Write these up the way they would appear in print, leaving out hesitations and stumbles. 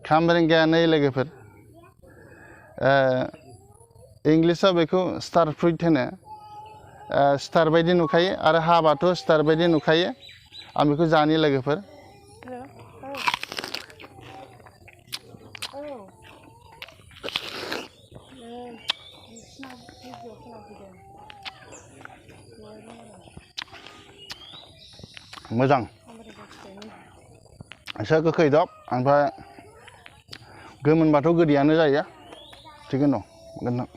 kambrenga नै लोगोफोर इंलिसाव बेखौ स्टार फ्रुइट होनो स्टार बायदि नुखायो आरो हाबाथ' स्टार बायदि नुखायो आं बेखौ जानि लोगोफोर मोजां एसे गोखै दब ओमफ्राय गोमोनबाथ' गोदैयानो जायो थिगैनो दं गोथां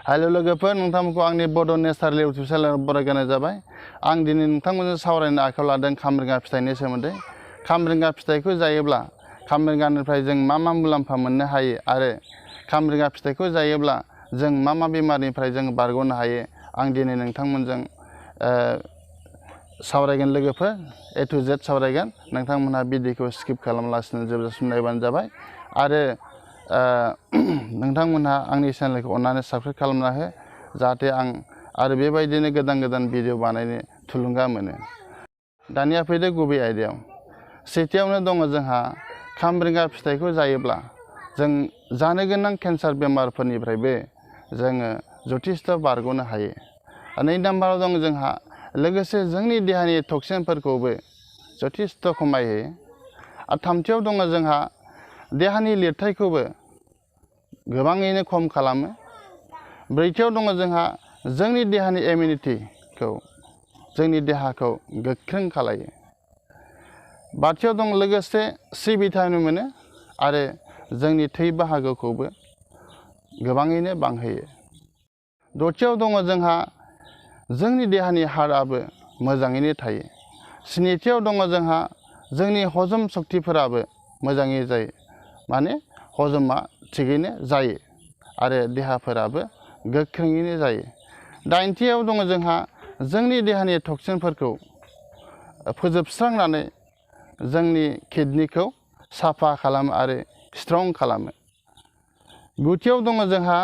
हेल' लोगोफोर नोंथांमोनखौ आंनि बड' नेचारेल इउटुब चेनेलाव बरायनाय जाबाय आं दिनै नोंथांमोनजों सावरायनो आखायाव लादों खामब्रेंगा फिथाइनि सोमोन्दै खामब्रेंगा फिथाइखौ जायोब्ला खामब्रेंगानिफ्राय जों मा मुलाम्फा मोननो हायो आरो खामब्रेंगा फिथाइखौ जायोब्ला जों मा बेमारनिफ्राय जों बारग'नो हायो आं दिनै नोंथांमोनजों सावरायगोन लोगोफोर ए टु जेड सावरायगोन नोंथांमोनहा भिडिअखौ स्किप खालामालासिनो जोबजासिम नायबानो जाबाय आरो नोंथांमोनहा आंनि चेनेलखौ अननानै साबस्क्राइब खालामना हो जाहाथे आं आरो बेबायदिनो गोदान भिडिअ बानायनो थुलुंगा मोनो दानिया फैदो गुबै आयदायाव सेथियावनो दङ जोंहा खामब्रेंगा फिथाइखौ जायोब्ला जों जानो गोनां केन्सार बेमारफोरनिफ्रायबो जोङो जथेस्थ' बारग'नो हायो नै नाम्बाराव दं जोंहा लोगोसे जोंनि देहानि टक्सिनफोरखौबो जथेस्थ' खमायहोयो आरो थामथियाव दङ जोंहा देहानि लिरथायखौबो गोबाङैनो खम खालामो ब्रैथियाव दङ जोंहा जोंनि देहानि इमिउनिटिखौ जोंनि देहाखौ गोख्रों खालायो बाथियाव दं लोगोसे सि भिटामिन मोनो आरो जोंनि थै बाहागोखौबो गोबाङैनो बांहोयो दथियाव दङ जोंहा जोंनि देहानि हाड़ाबो मोजाङैनो थायो स्निथियाव दङ जोंहा जोंनि हजम सक्तिफोराबो मोजाङै जायो माने हजमा थिगैनो जायो आरो देहाफोराबो गोख्रोङैनो जायो दाइनथियाव दङ जोंहा जोंनि देहानि टक्सिनफोरखौ फोजोबस्रांनानै जोंनि किडनिखौ साफा खालामो आरो स्ट्रं खालामो गुथियाव दङ जोंहा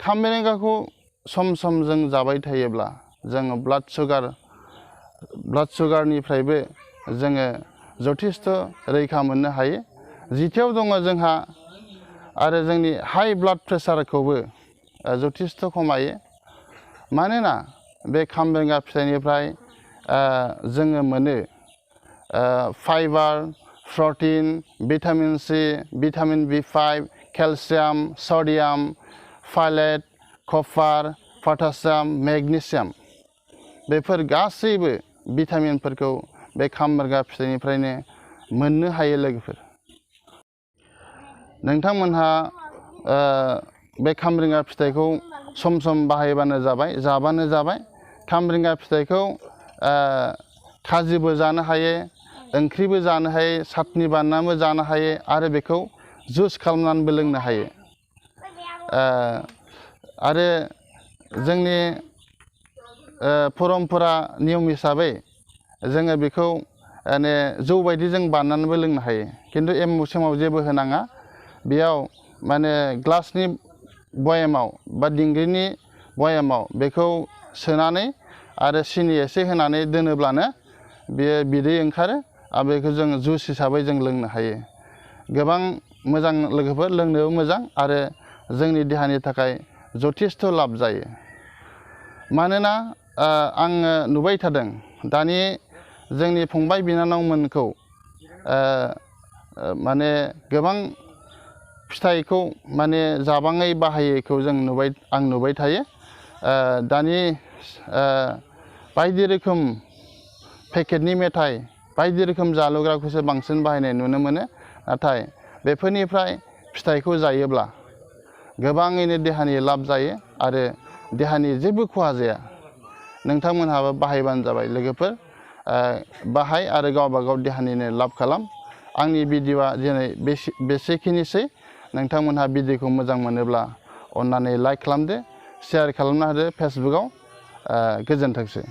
खामब्रेंगाखौ सम जों जाबाय थायोब्ला जोङो ब्लाड सुगारनिफ्रायबो जोङो जथेस्थ' रैखा मोननो हायो जिथियाव दङ जोंहा आरो जोंनि हाइ ब्लाड प्रेसारखौबो जथेस्थ' खमायो मानोना बे खामब्रेंगा फिथाइनिफ्राय जोङो मोनो fibre protein vitamin C vitamin B5 केलसियाम सडियाम फालेट कपार पटासियाम मेग्नेसियाम बेफोर गासैबो भिटामिनफोरखौ बे खामब्रेंगा फिथाइनिफ्रायनो मोननो हायो लोगोफोर नोंथांमोनहा बे खामब्रेंगा फिथाइखौ सम बाहायबानो जाबाय जाबानो जाबाय खामब्रेंगा फिथाइखौ खाजिबो जानो हायो ओंख्रिबो जानो हायो चाटनि बानायनानैबो जानो हायो आरो बेखौ जुइस खालामनानैबो लोंनो हायो आरो जोंनि परम्परा नियम हिसाबै जोङो बेखौ जौ बायदि जों बानायनानैबो लोंनो हायो खिन्थु एमाव सेमाव जेबो होनाङा बेयाव माने ग्लासनि बयामाव बा दिंग्रिनि बयामाव बेखौ सोनानै आरो सिनि एसे होनानै दोनोब्लानो बेयो बिदै ओंखारो आरो बेखौ जों जुइस हिसाबै जों लोंनो हायो गोबां मोजां लोगोफोर लोंनोबो मोजां आरो जोंनि देहानि थाखाय जथेस्थ' लाब जायो मानोना आङो नुबाय थादों दानि जोंनि फंबाय बिनानावमोनखौ माने गोबां फिथाइखौ माने जाबाङै बाहायैखौ आं नुबाय थायो दानि बायदि रोखोम पेकेटनि मेथाइ बायदि रोखोम जालुग्राखौसो बांसिन बाहायनाय नुनो मोनो नाथाय बेफोरनिफ्राय फिथाइखौ जायोब्ला गोबाङैनो देहानि लाब जायो आरो देहानि जेबो खहा जाया नोंथांमोनहाबो बाहायबानो जाबाय लोगोफोर बाहाय आरो गावबा गाव देहानिनो लाब खालाम आंनि भिडिअआ दिनै बेसेखिनिसै नोंथांमोनहा भिडिअखौ मोजां मोनोब्ला अन्नानै लाइक खालामदो शेयार खालामना होदो फेसबुकआव गोजोनथोंसै